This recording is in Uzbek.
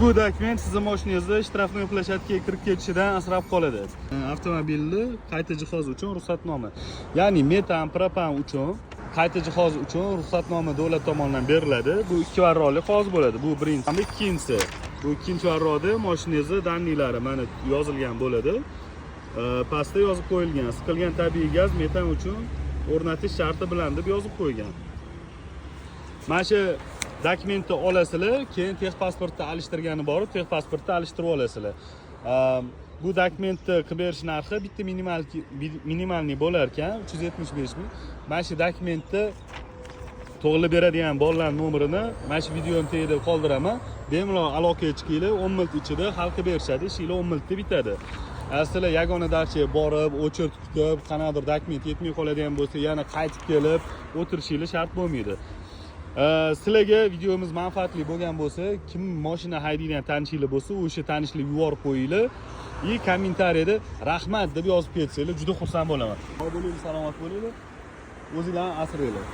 Bu dokument sizni mashinangizni штрафной площадка ga kirib ketishidan asrab qoladi. Avtomobilni qayta jihoz uchun ruxsatnoma. Ya'ni metan, propan uchun qayta jihoz uchun ruxsatnoma davlat tomonidan beriladi. Bu ikki varroqli qog'oz bo'ladi. Bu birinchisi. Hamda ikkinchisi. Bu ikkinchi varroqda mashinangizni данные lari mana yozilgan bo'ladi. Pastda yozib qo'yilgan, siqilgan tabiiy gaz metan uchun o'rnatish sharti bilan deb yozib qo'ygan. Mana shu dokumentni olasizlar, keyin texpasportni alishtirgani borib, texpasportni alishtirib olasizlar. Bu dokumentni qilib berish narxi bitta минимальный bo'lar ekan, 375 ming. Mana shu dokumentni to'g'irlab beradigan bolalar nomerini mana shu videoni tagida qoldiraman. Bemalol aloqaga chiqinglar, 10 minut ichida hal qilib berishadi, ishinglar 10 minutda bitadi. Sizlar yagona dachaga borib, очередь kutib, qanaqadir dokument yetmay qoladigan bo'lsa, yana qaytib kelib o'tirishinglar shart bo'lmaydi. Sizlarga videomiz manfaatli bo'lgan bo'lsa, kim mashina haydaydigan tanishinglar bo'lsa, o'sha tanishlarga yuborib qo'yinglar. И kommentariyada "Rahmat" deb yozib ketsanglar, juda xursand bo'laman. Sog' bo'linglar, salomat bo'linglar. O'zinglarni asranglar.